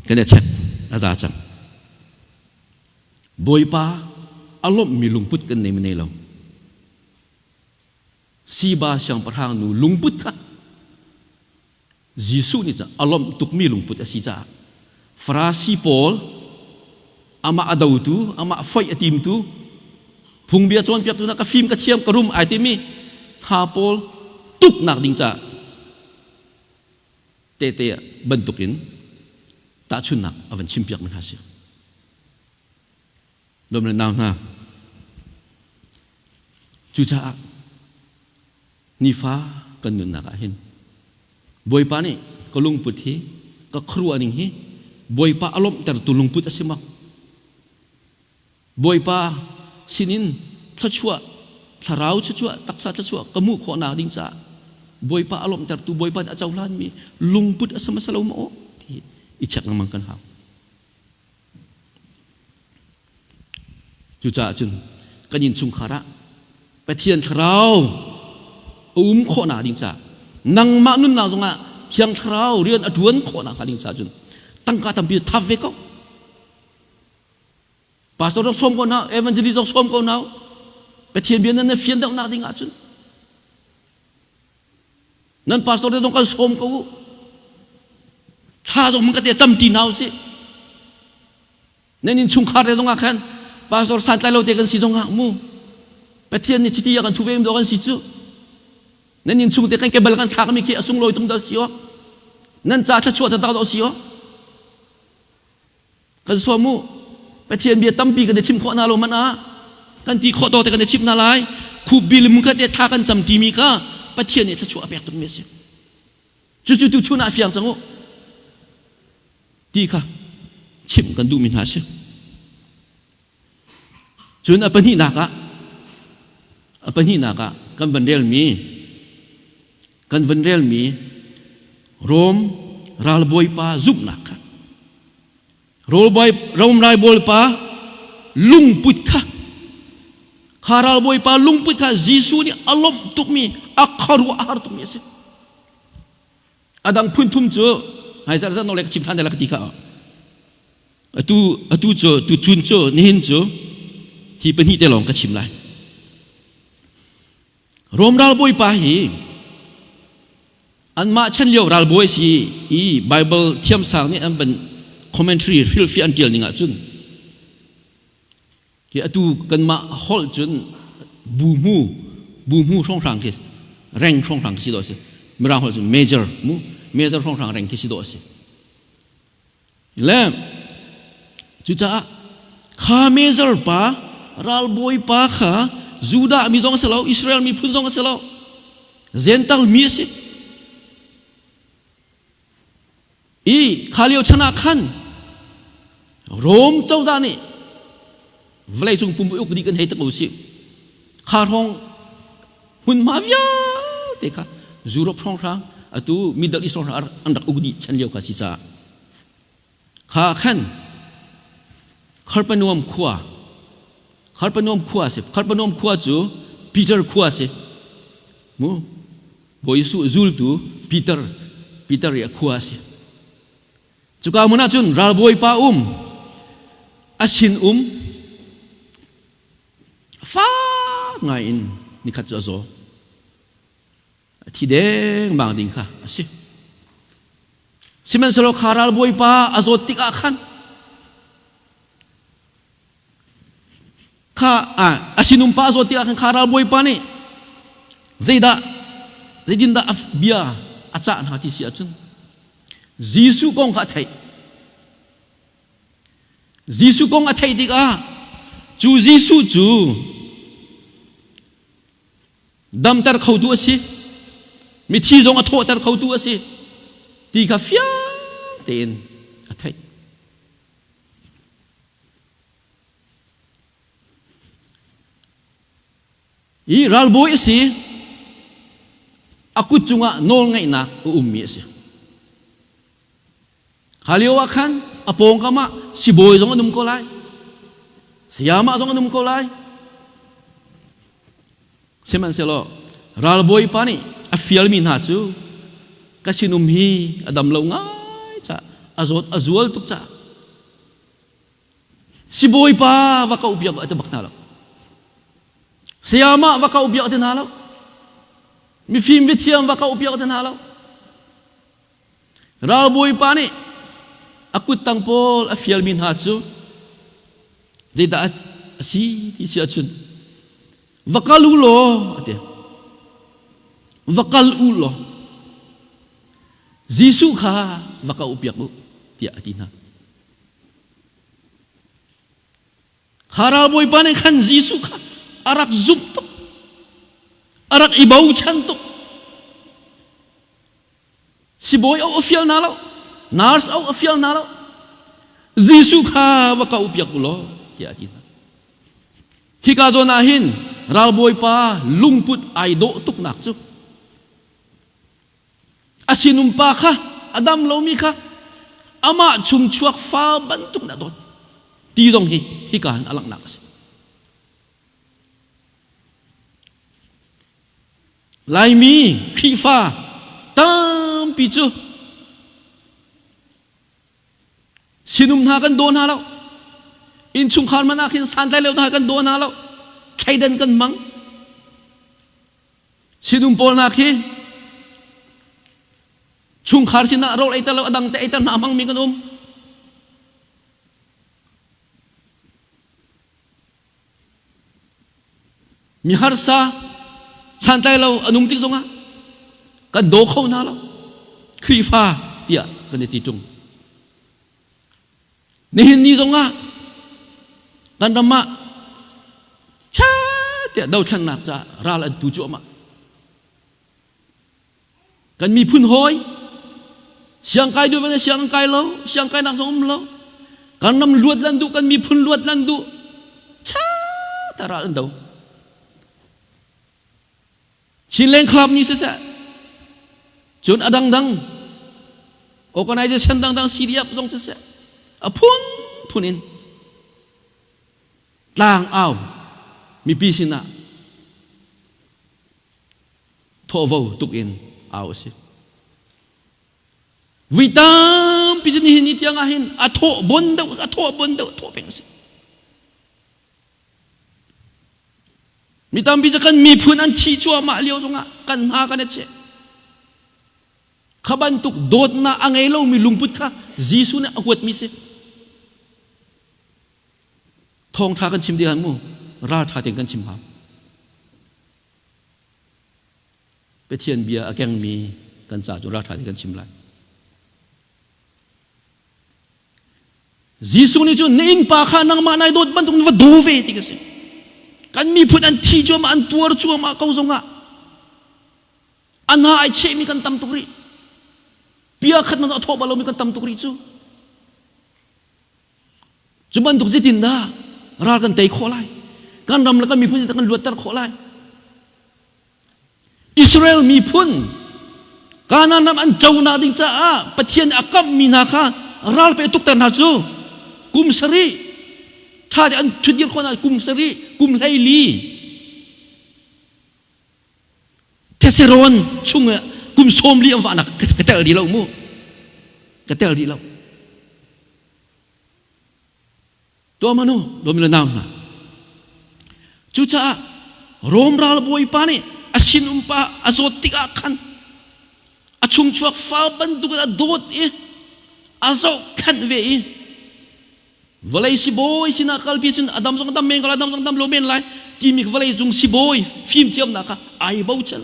A: kan i check a za cang. Bawipa a lawmhmi lungput kan nei nei lo. Siba siangpahrang nu lungput kha Jesuh nih a lawmh tukmi lungput a si caah Farasi pawl amah a dotu, amah foih a timtu, phungbia cawnpiaktu hna ka fim ka thiam ka rum ai timi tha pawl tuknak ding caah tehte bantukin tahchunhnak a van chimpiak mi hna si. Lawm le nau hna, cucaah nifa kan nunnak ah hin Bawipa nih ka lungput hi, ka khuaruah ning hi Bawipa a lawmhtertu lungput a si maw? Bawipa sinin thluachuah, thlarau thluachuah, taksa thluachuah ka hmuh khawhnak ding caah Bawipa a lawmhtertu, Bawipa nih a cohlanmi lungput a si hmasa lo maw ti i check lengmang kan hau. Cucaah cun kan innchungkhar ah Pathian Thlarau a um khawhnak ding caah, nangmah nunnak zongah Thiang Thlarau rian a ṭuan khawhnak hnga ding caah cun tangka tampi thap ve ko. Pastor zong sawm ko hna, evangelist zong sawm ko hna. Pathian bia nan fian deuhnak ding ahcun nan pastor te zong kan sawm ko u. Thla zong mun ka te cam ti hna usih. Nan innchungkhar te zong ah khan pastor santlai lo te kan si zong ah mu Pathian nih chiti a kan thu ve do kan si cu. Nan innchung te kan kebal kan thlak mi khi a sunglawi tung dah si o. Nan ca thluachuah ta dah si o. Kan sawm u. Pathian bia tampi kan i chim khawh na lo man ah kan ti khawh to te kan i chim na lai. Khup bil mun kha te tha kan cam ti mi kha Pathian nih thluachuah a pek tuk mi a si. Cucu tu chun ah fiang cang u. Ti kha chimh kan duhmi hna a si. Cun a pahnihnak ah kan van relmi Rom ralbawipa zumhnak kha, Rom ralbawipa lungput kha, kha ralbawipa lungput kha Jesuh nih a lawmh tukmi, a khuaruah a har tukmi a si. A dang phun thum cu hai zarh zarh le ka chim ṭhan te la ka ti kha. Atu cu, tu chun cu, nihin cu hi pahnih te lawng ka chim lai. Rom ralbawipa hi anmah chan lio ralbawi si i Bible thiamsang nih an ban commentary hrilhfiah an ṭial ning ahcun hi atu kanmah holh cun bu hmu hrawnghrang khi, reng hrawnghrang khi si dawh a si. Mirang holh cun major mu, major hrawnghrang reng khi si dawh a si. Le cucaah kha major pa, ralbawi pa kha Judah mi zong a si lo, Israel miphun zong a si lo, Gentile mi a si. I kha lio chan ah khan Rom cozah nih vawleicung pumpi uk dih kan hei tak u sih, kha hrawng hmunhma vialte kha Europe hrawnghrang, atu Middle East hrawnghrang an rak uk dih chan lio kha si caah kha khan Kharpanuam khua, Kharpanuam khua si. Kharpanuam khua cu Peter khua si mu. Bawi Jesuh zultu Peter, Peter i a khua a si. Cuka hmun ah cun ralbawi pa um. A sin-um fak ngaiin nikhat cu a zaw. A thi dengmang ding kha a si. Sihmanhsehlaw kha ralbawipa a zawt tikah khan kha a sinum pa a zawt tikah khan kha ralbawipa nih zeidah zeitindah a bia a cah hna ti si ahcun Jesuh kong kha a theih. Jesuh kong a theih tikah cu Jesuh cu damter khotu a si, mithi zong a thawhter khotu a si ti kha fiang tein a theih. Hi ralbawi a si, a kut cungah nawlngeihnak a ummi a si. Kha lio ah khan a pawngkam ah sibawi zong an um ko lai, sayamah zong an um ko lai. Sihmanhsehlaw ralbawi pa nih a fialmi hna cu ka sinum hi a dam lo ngai ca a zawt a zual tuk ca sibawi pa va ko biak a ti bak hna lo. Sayamah va ko biak a ti hna lo. Mifim mithiam va ko biak a ti hna lo. Ralbawi pa nih a kuttang pawl a fialmi hna cu zeidah a si ti si ahcun va kal u law a ti. Va kal u law Jesuh kha va ka upiak u tiah a ti hna. Kha ralbawipa nih khan Jesuh kha a rak zumh tuk. A rak i bochan tuk. Sibawi au a fial hna lo, nurse au a fial hna lo. Jesuh kha va ka upiak u law tiah a ti hna. Hika zawn ah hin ralbawipa lungput ai dawh tuknak cu a sinum pa kha a dam lomi kha amah chungchuak fa bantuk na dawt ti zong hi hika hin a langhnak a si. Laimi Khrihfa tampi cu sinum hna kan daw hna lo. Innchungkhar man ah khin santlai lo hna kan daw hna lo. Thleidan kan mang. Sinum pawl hna khi chungkhar sinah rawl ei ter lo a dang te ei ter hna hmangmi kan um. Mi harsa santlai lo an um tik zongah kan daw kho hna lo. Khrihfa tiah kan i ti ṭung. Nihin ni zongah kan ram ah cha tiah dothlennak caah ral an tu cuahmah. Kan miphun hawi siangkai duh van siang kai lo, siangkai nak zong um lo. Kan ram luat lan duh, kan miphun luat lan duh. Cha ta ral an do. Chinland Club ni siseh, cun a dangdang organization dangdang CDF zong siseh, a phunphun in tlang au mipi sinah thawhvo tuk in au a si. Vui tampi cu nihin ni tiang ah hin a thawh bon deuh, a thawh bon deuh, thawh peng a si. Mi tampi cu kan miphun an thih cuahmah lio zongah kan hna kan i cheh. Kha bantuk dawtnak a ngei lomi lungput kha Jesuh nih a huatmi si. Thawngṭha kan chim ding mu ralṭha tein kan chim hau. Pathian bia a kengmi kan ca cu ralṭha tein kan chim lai. Jesuh nih cun na innpa kha nangmah nai dawt bantuk in va daw ve ti ka si. Kan miphun an thi cuahmah an tuar cuahmah ko zongah a hna ai chehmi kan tam tuk rih. Pia khat man a thawh bal lomi kan tam tuk rih cu. Cu bantuk zeitin dah ral kan tei khawh lai? Kan ram le kan miphun kan luatter khawh lai? Israel miphun Kanaan ram an conak ding caah Pathian a kamhmi hna kha ral pe tukter hna cu kum sarih ṭha te an ṭhutdir khawh hna kum sarih kum 14 Theserawn chung kum 40 an vahnak ka tel dih lo mu ka tel dih lo. Tuah manu domi le nau hna. Cucaah Rom ralbawi pa nih a sinum pa a zawt tikah khan a chungchuak fa bantuk in a dawt i a zohkhenh ve i vawlei sibawi sinah kalpi cun a dam zong dam men ko lai dam zong dam lo men lai timi vawlei cung sibawi fimthiamnak kha ai bochan.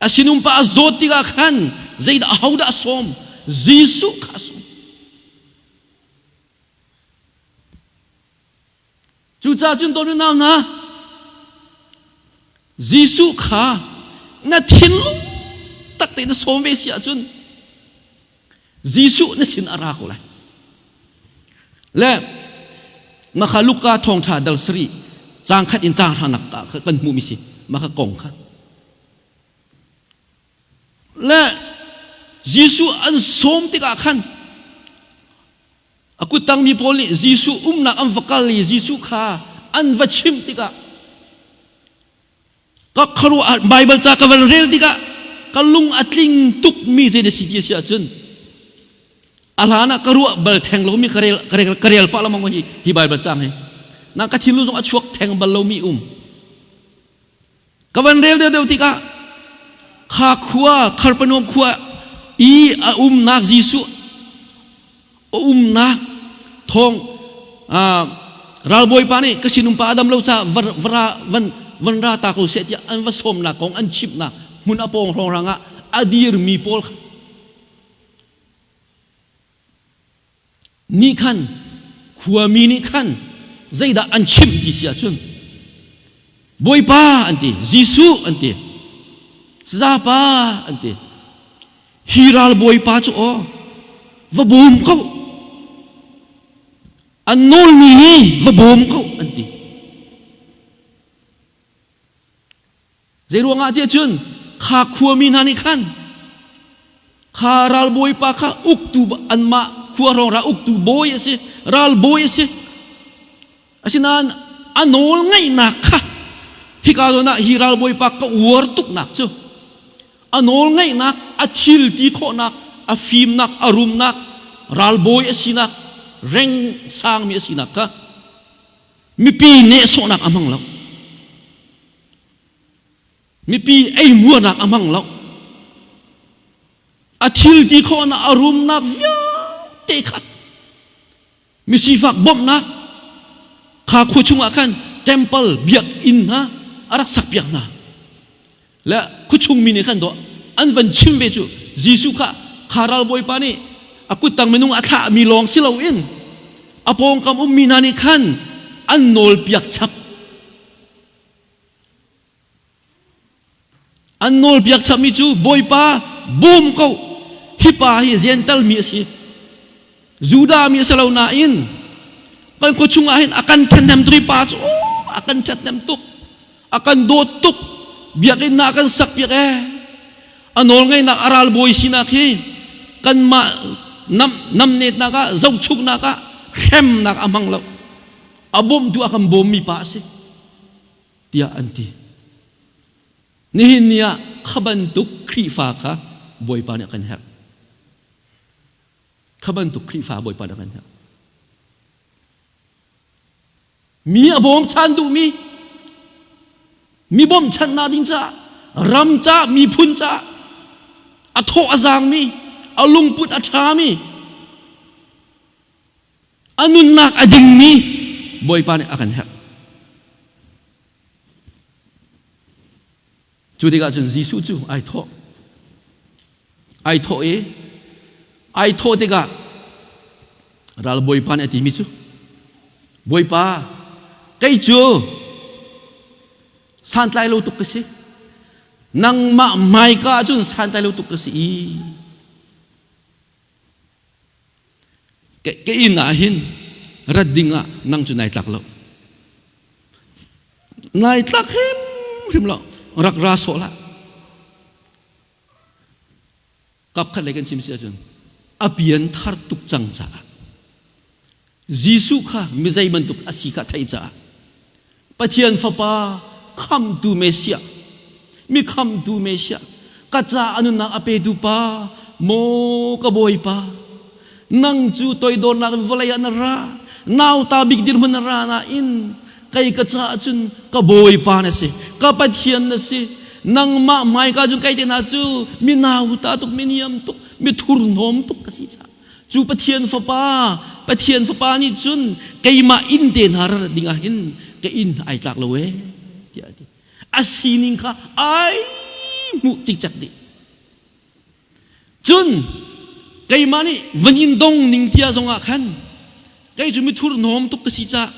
A: A sinum pa a zawt tikah khan zeidah ahodah a sawm? Jesuh kha a sawm. Cucaah cun dawt nau hna, Jesuh kha na thinlung tak tein na sawm ve si ahcun Jesuh na sin a ra ko lai. Le maka Luka thawngṭha dal sarih caang khat in caang hranak kan hmuhmi si maka kong kha. Le Jesuh an sawm tikah khan a kuttangmi pawl nih Jesuh umnak an va kal i Jesuh kha an va chimh tikah ka khuaruah Baibal ca ka van rel tikah ka lung a tling tukmi zei na si ti a si ahcun a hlan ah ka ruah bal theng lomi ka rel ka rel ka rel pah lengmang hi hi Baibal cang hi na ka thinlung zong a chuak theng bal lomi um Ka van rel deuhdeuh tikah kha khua Kharpanuam khua i a umnak Jesuh a umnak thawng ralbawi pa nih ka sinum pa adam lo ca vara van van ra ta ko seh tiah an va sawmnak kong an chimhnak hmun a pawng hrawng rangah a dirmi pawl kha nih khan khuami nih khan zeidah an chimh ti si ahcun Bawipa an ti, Jesuh an ti, Sazapa an ti. Hi ral bawipa cu aw va bawm ko. An nawlmi hi va bawm ko an ti. Zeiruangah tiah cun kha khuami hna nih khan kha ralbawipa kha uktu anmah khua hrawng ra uktu bawi a si ralbawi a si asinain a nawl ngeihnak kha hika zawn ah hi ralbawipa ka uar tuknak cu a nawl ngeihnak a thil ti khawhnak a fimnak a rumnak ralbawi a sinak reng sangmi a sinak kha mipi nehsawhnak a hmang lo. Mipi eihmuarnak a hmang lo. A thil ti khawhnak a rumnak vialte kha misifak bawmhnak kha khua chungah khan temple biakinn hna a rak sakpiak hna. Le khuachung mi nih khan dawh an van chim ve cu Jesuh kha kha ralbawipa nih a kuttang minung a thlahmi lawng si loin a pawngkam ummi hna nih khan an nawlpiak chap. An nawlpiak chapmi cu Bawipa bawm ko hi pa hi Gental mi a si Judah mi a si lo nain kan khua chungah hin a kan ṭhathnem tuk i pa cu a kan ṭhathnem tuk a kan dawt tuk biakinn ah a kan sak piak ee a nawlngeihnak a ralbawi sinak hi kanmah nam namnetnak ah zohchuknak ah hremnak a hmang lo a bawmtu a kan bawmmi pa a si tiah an ti nihin ni ah kha bantuk Khrihfa kha Bawipa nih a kan herh kha bantuk Khrihfa Bawipa nih a kan herh Mi a bawmchan duhmi, mi bawmchanhnak ding caah, ram caah, miphun caah a thawh a zaangmi, a lungput a ṭhami, a nunnak a dingmi Bawipa nih a kan herh. Cu tikah cun Jesuh cu ai thawh. Ai thawh i ai thawh tikah ralbawipa nih a timi cu Bawipa kei cu santlai lo tuk ka si nangmah hmaika ah cun santlai lo tuk ka si i ka inn ah hin rat ding ah nang cu nai tlak lo nai tlak hrimhrim lo rak ra sawh hlah kap khat lei kan chim si ahcun a pian thar tuk cang caah Jesuh kha mi zei bantuk a si kha theih caah Pathian Fapa khamtu Messiah mi khamtu Messiah ka ca a nunnak a petu pa maw ka Bawipa nang cu toidornak in vawlei ah na ra. Nauta bik dirhmun na ra nain kei ka caah cun ka Bawipa na si, ka Pathian na si. Nangmah hmaika cun kei te hna cu mi nauta tuk, mi niam tuk, mi thurhnawm tuk ka si caah cu Pathian Fapa, Pathian Fapa nih cun keimah inn te hna ra ding ah hin ka inn ai tlak lo ee tiah a ti. A sining kha ai hmuh cikcek dih. Cun keimah nih van in dong ning tia zongah khan kei cu mithur hnawm tuk ka si cah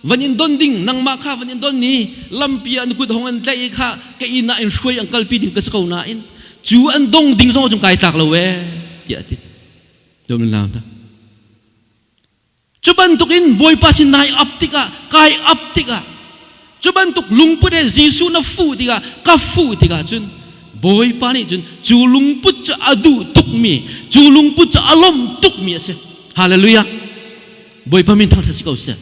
A: van in don ding nangmah kha van in don ni lampi ah na kut hong an tlaih i kha ka inn ah in hruai an kalpi ding ka si ko nain cu an dong ding zong cung kai tlak lo ee tiah a ti. Cu bantukin Bawipa sin nai ap tikah, kai ap tikah, cu bantuk lungput he Jesuh na fuh tikah, ka fuh tikah cun Bawipa nih cun cu lungput cu a duh tukmi, cu lungput cu a lawmh tukmi a si. Hallelujah. Bawipa min thangṭhat si ko seh.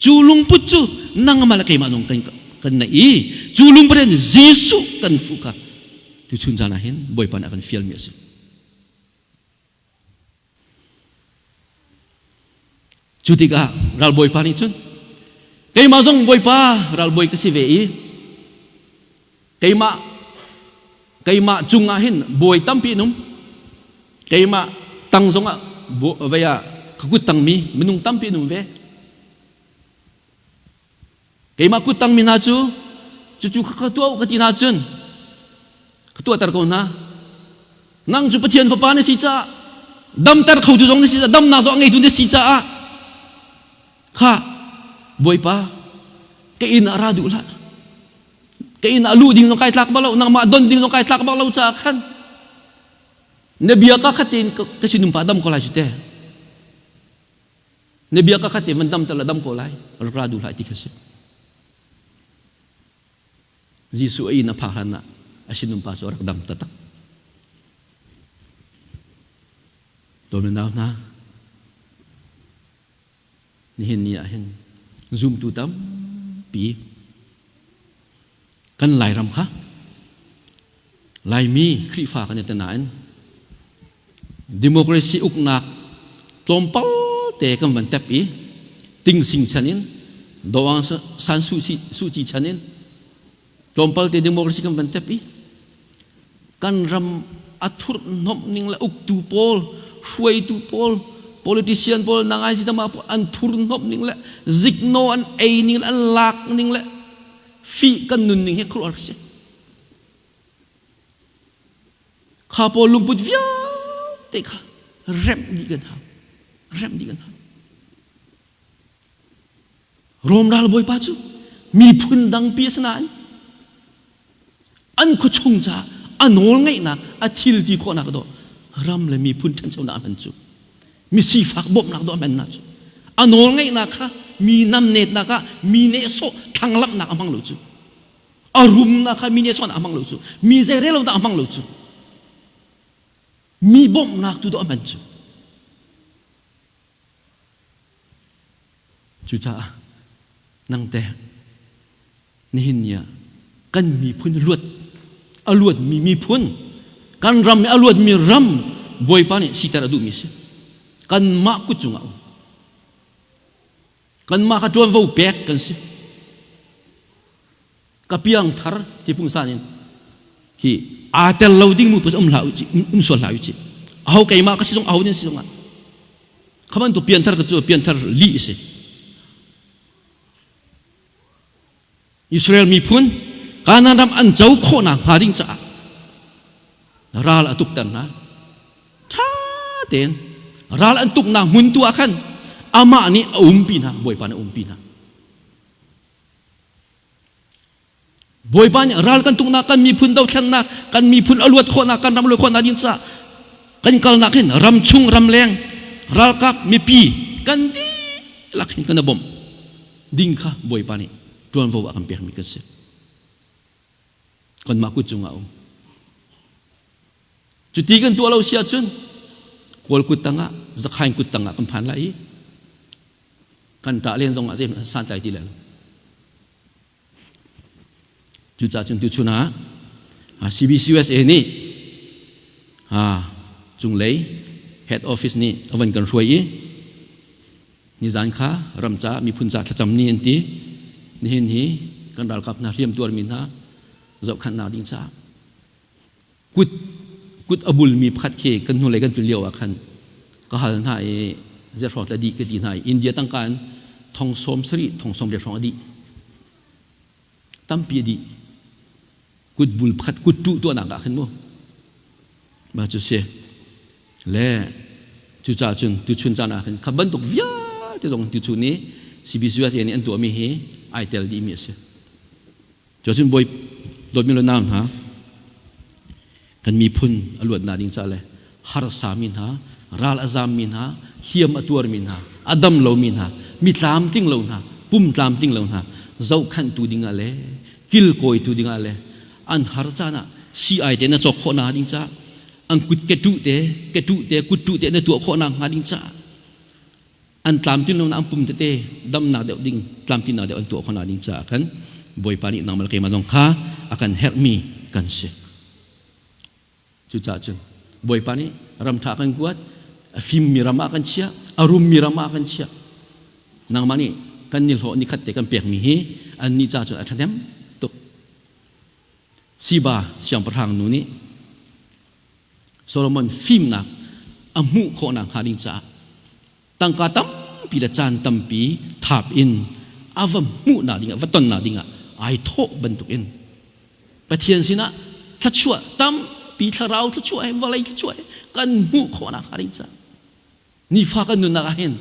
A: Cu lungput cu nangmah le keimah nung kan kan neih i cu lungput in Jesuh kan fuh kha tuchun zan ah hin Bawipa nih a kan fialmi a si. Cu tikah ralbawipa nih cun keimah zong bawipa ralbawi ka si ve i keimah keimah cungah hin bawi tampi an um keimah tang zongah vei ah ka kut tangmi minung tampi an um ve Keimah kuttang mi hna cu cucu ka tuah u ka ti hna cun ka tuahter ko hna. Nang cu Pathian fapa na si caah damter khotu zong na si caah damnak zong a ngeitu na si caah kha Bawipa ka inn ah ra duh hlah. Ka inn ah luh ding zong kai tlak bal lo, nangmah don ding zong kai tlak bak lo caah khan na bia ka khat tein ka sinum pa dam ko lai cu te. Na bia ka khat te man dam tal dam ko lai rak ra duh hlah ti kha si. Jesuh a inn a phak hlan ah a sinum pa cu a rak dam taktak. Dawt nau hna, nihin ni ah hin zumtu tampi kan Lairam kha Laimi Khrihfa kan i te nain democracy uknak tlawmpal te kan van tep i tingsing chan in Daw Aung San Suu Kyi chan in tlawmpal te democracy kan van tep i kan ram a thurhnomh ning le uktu pawl hruaitu pawl politician pawl nangai zitama pawl an thurhnomh ning le zikno an ei ning le an lak ning le fih kan nun ning hi khuaruahhar si kha pawl lungput vialte kha remh dih kan hau remh dih kan hau Rom ral bawipa cu miphun dangpi a si nain an khuachung caah a nawl ngeihnak a thil ti khawhnak dawh ram le miphun ṭhanchonak a hman cu mi sifak bawmhnak dawh a hman cu a nawl ngeihnak kha mi namnetnak ah mi nehsawh thlanglamhnak a hmang lo cu a rumnak kha mi nehsawhnak a hmang lo cu mi zeirellonak a hmang lo cu mi bawmhnak tu dawh a hman cu. Cucaah nang teh nihin ni ah kan miphun luat a luatmi miphun kan ram i a luatmi ram Bawipa nih siter a duhmi si. Kanmah kut cungah um. Kanmah kha ṭuanvo pek kan si. Ka piang thar ti pungsan in hi aa tel lo ding mu um hlah um sual hlah u ci. Aho keimah ka si zong aho nin si zong ah kha bantuk pianthar ka cu pianthar lih a si. Israel miphun Kanaan ram an co khawhnak hnga ding caah ral a tukter hna. Ṭha tein ral an tuknak hmun tu ah khan amah nih a umpi hna, Bawipa nih a umpi hna. Bawipa nih ral kan tuknak, kan miphun dothlennak, kan miphun a luat khawhnak, kan ram luat khawhnak ding caah kan kalnak hin ram chung ramleng ralkap mipi kan dihlak hin kan i bawmh ding kha Bawipa nih ṭuanvo a kan pekmi kan si. Kanmah kut cungah um. Cuti kan tuah lo si ahcun Kawl kut tangah, Zakhain kut tangah kan phan lai i kan ṭah len zongah zeihmanh santlai ti lai lo. Cucaah cun tuchun ah CBCUSA nih cunglei head office nih a van kan hruai i Nizan kha ram ca miphun ca thlacam ni an ti. Nihin hi kan ralkap hna hliam tuarmi hna zohkhanhnak ding caah kut kut a bulmi pakhat khi kan hnulei kan tlun lio ah khan ka hal hna i zerhrawng tla dih ka ti hna i India tangka in thong sawm sarih thong sawm riat hrawng a dih tampi a dih kut bul pakhat kut tuh tuahnak ah khan mu mah cu si le cucaah cun tuchun caan ah khan kha bantuk vialte zong tuchun i CBCUSA nih an tuahmi hi ai tel dihmi a si. Cuacun bawi dawtmi le nau hna kan miphun a luatnak ding ca le harsa mi hna ral a zammi hna hliam a tuarmi hna a dam lomi hna mi tlamtling lo hna pum tlamtling lo hna zohkhanhtu dingah le kilkawitu dingah le an har caan ah sii-ai te na cawk khawh nakhnga ding caah an kut ketuh te ketuh te kuttuh te na tuah khawh nakhnga ding caah an tlamtlin lonak an pum tete damnak deuh ding tlamtlinnak deuh an tuah khawhnak ding caah khan Bawipa nih nangmah le keimah zong kha a kan herhmi kan si. Cucaah cun Bawipa nih ram ṭha kan kuat, a fimmi ram ah kan chiah, a rummi ram ah kan chiah. Nangmah nih kan nihlawh nikhat te kan pekmi hi annih ca cun a ṭhahnem tuk. Siba siangpahrang nu nih Solomon fimnak a hmuh khawhnak hnga ding caah tangka tampi le caan tampi thap in a va hmuhnak dingah va tonnak dingah ai thawh bantukin Pathian sinah thluachuah tampi thlarau thluachuah he vawlei thluachuah he kan hmuh khawhnak hnga ding caah nifa kan nunnak ah hin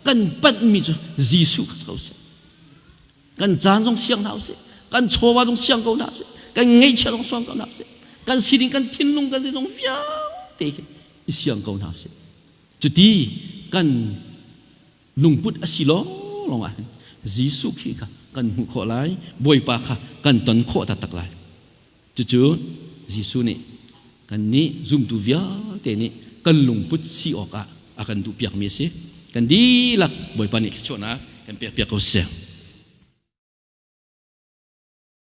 A: kan panhmi cu Jesuh kha si ko seh. Kan caan zong siang hna usih, kan chawva zong siang ko hna usih, kan ngeihchiah zong siang ko hna usih, kan sining kan thinlung kan zeizong vialte khi i siang ko hna usih. Cuti kan lungput a si lawnglawng ah hin Jesuh Khrih kha kan hmuh khawh lai, Bawipa kha kan ton khawh taktak lai. Cucu Jesuh nih kannih zumtu vialte nih kan lungput si awkah a kan duhpiakmi a si. Kan dihlak Bawipa nih thluachuahnak kan pekpiak ko seh.